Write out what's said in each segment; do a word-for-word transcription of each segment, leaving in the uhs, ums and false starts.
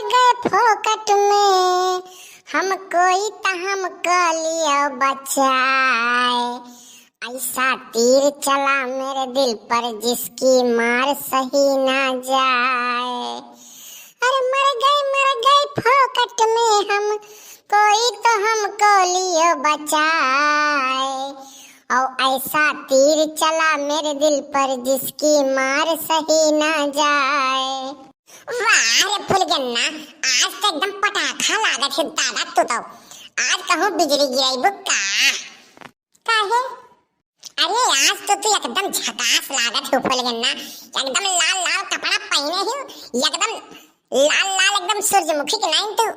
गए फोकट में, हम कोई त हम क लियो बचाए। ऐसा तीर चला मेरे दिल पर जिसकी मार सही ना जाए। अरे मर गए, मर गए फोकट में हम, कोई तो हमको लियो बचाए। और ऐसा तीर चला मेरे दिल पर जिसकी मार सही ना जाए। वाह रे फुलगेन्ना, आज तो एकदम पटाखा लागत है दादा तू तो। आज कहूँ बिजली गिराइबू का? काहे? अरे आज तो तू एकदम झकास लागत हो फुलगेन्ना, एकदम लाल लाल कपड़ा पहिने हो, एकदम लाल लाल एकदम सूरजमुखी के नाइन तू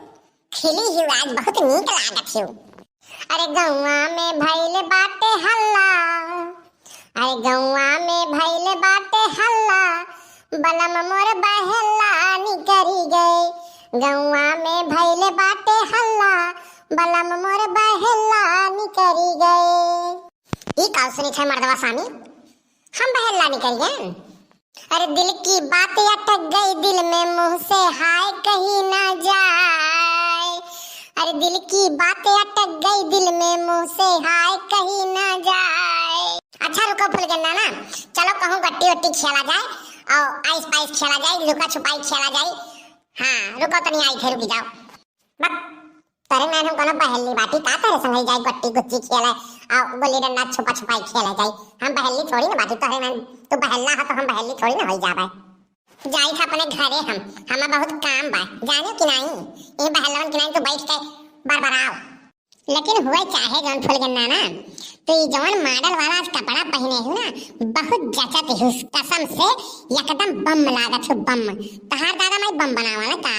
खिली हो, आज बहुत नीक लागत हो। अरे गौवा में भइल बाटे हल्ला, अरे गौवा में भइल बाटे हल्ला, बलम मोर बहेला निकरी गए। गौवा में भइल बाटे हल्ला, बलम मोर बहेला निकरी गए। ई का सुनित है मर्दवा सामी, हम बहेला निकरी गए? अरे दिल की बात अटक गई दिल में, मुंह से हाय कही ना जाए। अरे दिल की बात अटक गई दिल में, मुंह से हाय कही ना जाए। अच्छा रुको फुलगेन्ना ना, चलो कहूँ गट्टी वट्टी खेला जाए और आइस पाइस खेला जाए, लुका छुपाई खेला जाए। हाँ रुको तनी आई थे, रुकी जाओ। बक, तोहरे नाइन हम कोनो बहेली बाटी का तोहरे संग जाई गट्टी गुच्ची खेले, आ गुल्ली डंडा छुपा छुपाई खेले जाई? हम बहेली थोड़ी ना बाटी, तोहरे नाइन तू बहेला हो तो हम बहेली थोड़ी ना होई जाबे। जाई था अपने घरे हम, हमें बहुत काम बा, जाने कि नाई? ये बहेलवन के नाई तू बैठ के बरबराओ। लेकिन हुए चाहे जौन फुलगेन्ना ना, तो ये जौन मॉडल वाला आज कपड़ा पहिने हो ना, बहुत जचत हो कसम से, एकदम बम लागत हो बम। तहार दादा माई बम बनावा ना का?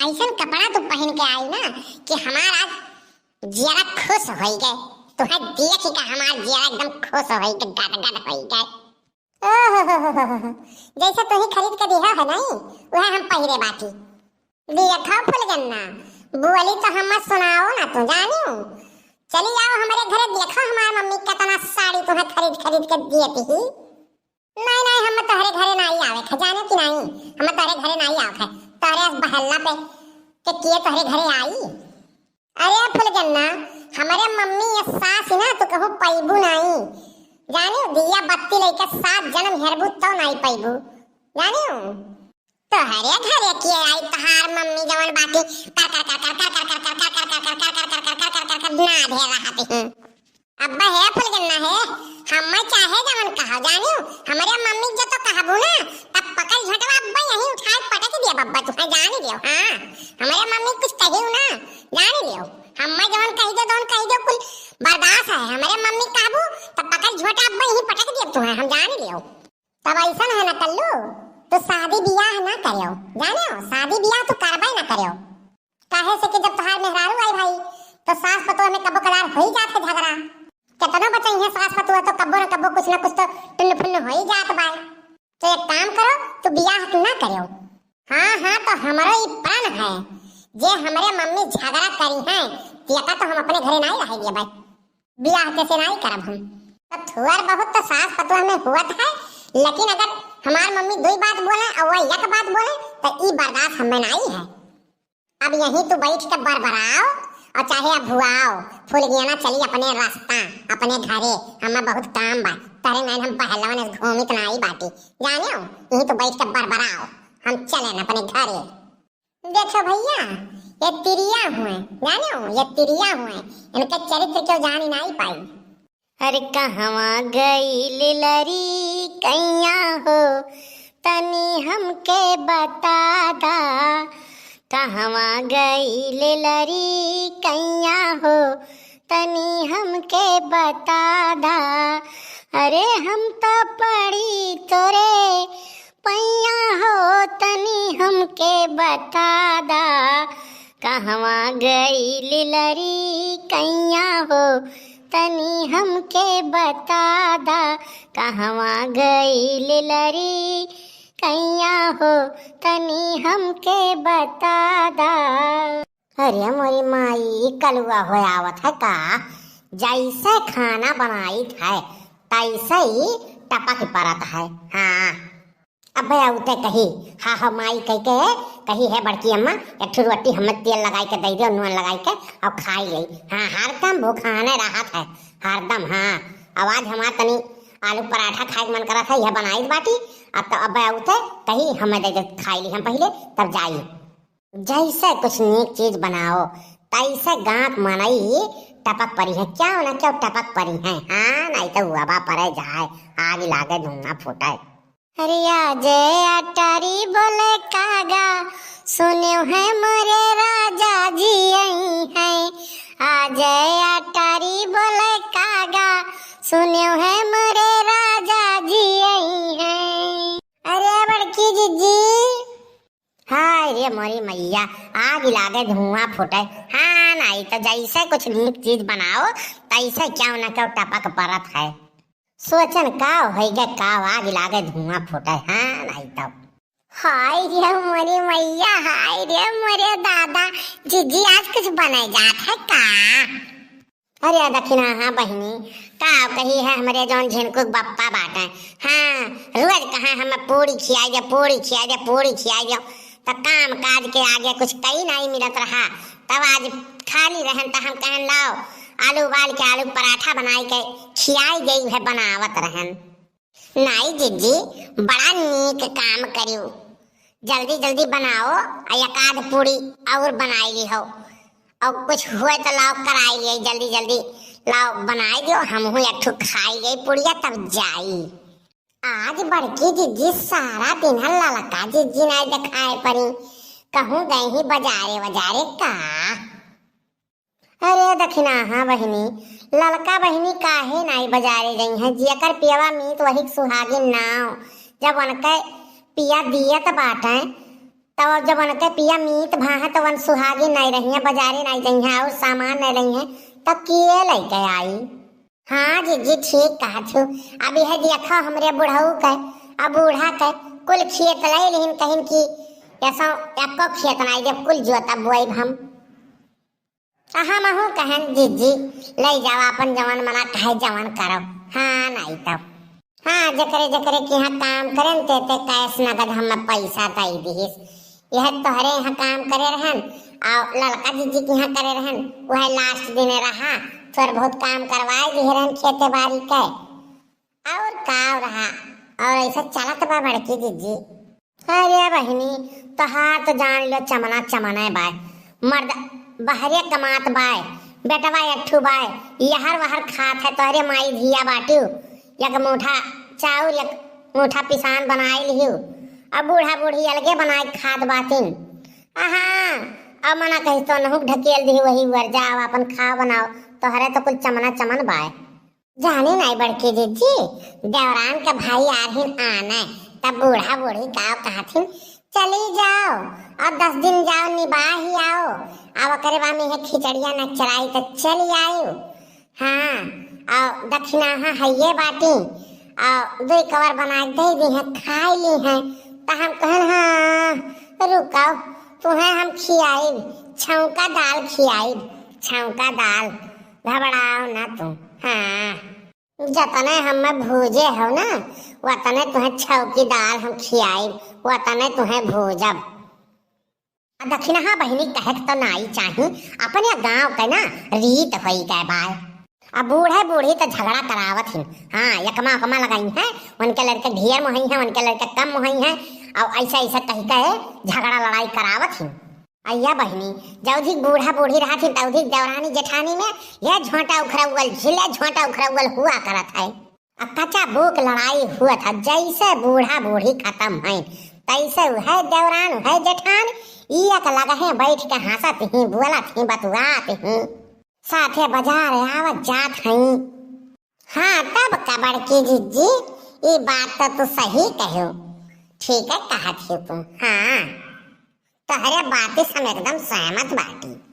ऐसन कपड़ा तू पहिन के आई ना कि हमार आज जियरा खुश होई गए। तुहे देख के हमार जियरा एकदम खुश होई के गदगद होई गए। ओहो, जैसे तुही खरीद के दिहा है नहीं, वह हम पहिरे बाटी। देखा फुलगेन्ना, बोली तो हम सुनाओ ना तू जानियो। चली आओ हमारे घरे, देखो हमार मम्मी कितना साड़ी तुहे खरीद खरीद के दिए थी। नहीं, नहीं, हम तोहरे घरे नाई आवे थे, जाने कि नाई? हम तोहरे घरे नाई आवे थे। तोहरे अस बहल्ला पे के किए तोहरे घरे आई? अरे फुलगेन्ना, हमरे मम्मी ये सास ना तू कहूँ पैबू नाई। जाने दिया बत्ती लेके सात जन्म हेरबू तो नाई पैबू। जाने तोहरे घरे किए आई तोहार मम्मी जवन बाकी कर कर कर कर कर कर कर कर कर कर कर कर कर कर कर कर कर कर कर ना दे रहती हूँ। अब्बा हे फुलगेन्ना हे, हम्मे चाहे जवन कहा जानियो, हमरे मम्मी जो तो कहबू ना, तब पकड़ झोंटवा अब्बा यहीं उठाए पटक दिया बब्बा, तुहे जान लियो। हाँ, हमरे मम्मी कुछ कहियो ना, जान लियो। हम्मे जवन कही दे, जवन कही दे, कुल बर्दाश्त है। हमरे मम्मी कहबू, तब पकड़ झोंटा अब्बा यहीं पटक दिया तुहे, हम जान लियो। तब ऐसन है ना कल्लू, तू शादी बियाह ना करियो, जाने हो, शादी बियाह तू करबे ना करियो। काहे से कि जब तोहार मेहरारू आई भाई, तो सास पतोह में कबो कदार हो ही जात है झगड़ा। केतनो बचई है सास पतोह तो कबो न कबो कुछ न कुछ तो टुन्न फुन्न हो ही जात बाय। तो एक काम करो, तू बियाह ना करियो। हाँ, हाँ, तो हमरो ई प्रण है, जे हमरे मम्मी झगड़ा करी हैं, तियका तो हम अपने घरे नाई रहे दिए भाई। बियाह कैसे नाई करब हम? तो थोड़ बहुत तो सास पतोह में हुअत है, लेकिन अगर हमार मम्मी दुई बात बोले और वह एक बात बोले, तो ई बर्दाश्त हमें नाई है। अब यहीं तू बैठ के बरबराओ और चाहे अब हुआओ, फुलगेना चली अपने रास्ता, अपने घरे। हमें बहुत काम बा, तोहरे नाइन हम बहलवन से घूमित नाई बाटी, जानियो? यहीं तू बैठ के बरबराओ, हम चले अपने घरे। देखो भैया, ये तिरिया हुए, जानो, ये तिरिया हुए, इनके चरित्र क्यों जानी नाई पाई। अरे कहवा गई लिलरी कैया हो, तनी हमके बता दा। कहवा गई लिलरी कैया हो, तनी हमके बता दा। अरे हम तो पड़ी तोरे पैया हो, तनी हमके बता दा। कहवा गई लिलरी कैया हो, तनी हमके बता दा। कहवा गई लिलरी कैया हो, तनी हमके बता दा। अरे मोरी माई, ई कलुआ हो आवत है का? जैसे खाना बनाइत है, तैसे ही टपक परत है। हाँ, अबे अउते कही, "हाँ, हाँ, माई," कहि के कही, "हे बड़की अम्मा, एक ठो रोटी हमें तेल लगाई के दइ देउ, नून लगाई के, अउ खाई लेई।" हाँ, हरदम भुखाने रहत है, हरदम। हाँ, अब आज हमार तनी आलू पराठा खाए के मन करत है, यह बनाई बाटी। अब तो अबे अउते कही, "हमें दइ दे, खाई ली हम पहिले, तब जाई।" जैसे कुछ नीक चीज बनाओ, तैसे गाँव के मनई टपक परी है, क्यों ना क्यों टपक परी है। हाँ, नहीं तो उबा परे जाए, आग लागे, धुआं फूटे। अरे आजे अटारी बोले कागा, सुन्यो है मोरे राजा जी आई हैं। आजे अटारी बोले कागा, सुन्यो है मोरे राजा जी आई हैं। अरे बड़की जिज्जी, हाय रे मोरी मैया, आग लागे धुआं फूटे। हाँ, नहीं तो जैसे कुछ नीक चीज बनाओ, तैसे क्यों ना क्यों टपक परत है। सोचन का होइगे, का आग लागे धुआं फूटे। हाँ, नहीं तो। हाय रे मोरी मैया, हाय रे मोरे दादा, जिज्जी आज कुछ बने जात है का? अरे दखिनहा बहिनी, का कही है हमरे जौन झिनकू के बप्पा बाटे। हाँ, रोज कहा हम पूड़ी खियाई दे, पूड़ी खियाई दे, पूड़ी खियाई दे। त काम काज के आगे कुछ कई नहीं मिलत रहा, तब आज खाली रहन त हम कहन लाओ आलू उबाल के आलू पराठा बनाई के खियाई गई है बनावत रहन। नाई जिज्जी, बड़ा नीक काम करियो। जल्दी जल्दी बनाओ, आ एक आध पूड़ी और बनाई ली हो। और कुछ हुए तो लाओ कराई लिए, जल्दी जल्दी लाओ बनाई दियो, हमहू एक ठो खाई गई पुड़िया तब जाई। आज बड़की जिज्जी सारा दिन ललका जिज्जी नाई देखाए पड़ी, कहूँ गई ही बजारे वजारे का। अरे दखिनहा बहिनी, ललका बहिनी काहे नाई बजारे गई हैं? जेकर पियवा मीत वही के सुहागिन नाव। जब उनके पिया दियत बाटे, तब जब उनके पिया मीत भाहे, तो वन सुहागिन नाई रही हैं, बजारे नाई गई हैं और सामान नाई रही हैं, तब किए लइके आई? हाँ जिज्जी, ठीक कहत हूँ। अब यह देखो हमरे बुढ़ऊ के, अब बूढ़ा के, कुल खेत ले लिहिन, कहिन कि ऐसा एको खेत नाई, जब कुल जोता बोएब हम। आ हमहू कहन, "जिज्जी, लई जाओ आपन जवन मना कहे जवन करो।" हाँ, नाई तब। हाँ, जकरे जकरे के यहाँ काम करेन, ते ते कैश नगद हमें पैसा दई दिहिस। यह तोहरे यहाँ काम करे रहन, और ललका जिज्जी के यहाँ करे रहन, वह लास्ट दिन रहा, थोड़ बहुत काम करवाए दिहे रहन खेते बाड़ी के। और का रहा, और ऐसा चलत बा बड़की जिज्जी। अरे बहिनी, तोहार तो जान लो चमना चमने बाय, मर्द बहरे कमात बाय, बेटवा एक ठू बाय, यहर वहर खात है, तोहरे माई धिया बाटियो, एक मूठा चाउर, एक मूठा पिसान बनाए लिहियो, अब बूढ़ा बूढ़ी अलगे बनाए खात बातिन। अहाँ, अब मना कही तो नहुक ढकेल दिही वही वर, जाओ आपन खाओ बनाओ, तोहरे तो कुल चमना चमन बाय। जाने नाई बड़की जिज्जी, देवरान के भाई आरहिन आने, तब बूढ़ा बूढ़ी का कहथिन, "चली जाओ और दस दिन जाओ निबाही आओ, अब ओकरे बाद में यह खिचड़िया न चराई तो चली आयो।" हाँ, और दखिनहा हइये बाटी, और दुई कवर बना के दे दी है, खाई ली है। तो हम कहन, "हाँ, रुकाओ, तुम्हें हम खियाइब, छौंका दाल खियाइब, छौंका दाल, घबराओ ना तुम।" हाँ। जतने हमें भूजे हो ना, वतने तुहें छौकी दाल हम खियाइब, वतने तुहें भूजब। आ दखिनहा बहिनी कहे के तो नाई चाही, अपने गाँव के ना रीत होई गए बाय। अब बूढ़े बूढ़ी तो झगड़ा करावत हिन। हाँ, एकमा ओकमा लगाई हैं, उनके लड़के ढेर मोहई हैं, उनके लड़के कम मोहई हैं, और ऐसा ऐसा कही के झगड़ा लड़ाई करावत हिन। अइया बहिनी, जौधिक बूढ़ा बूढ़ी रहत ही, तौधिक देवरानी जेठानी में ये झोंटा उखरौल, झिले झोंटा उखरौल हुआ करत है। आ कचा बूक लड़ाई हुआ था, जैसे बूढ़ा बूढ़ी खत्म है, तैसे वह देवरान, वह जेठान, ई एक लगहे बैठ के हंसत ही, बोलत ही, बतुआत ही, साथे बाजार आवत जात हैं। हाँ, तब का बड़की जिज्जी, ई बात तो तू सही कहो। ठीक है कहत ही तू। हाँ, तोहरे बात से हम एकदम सहमत बाटी।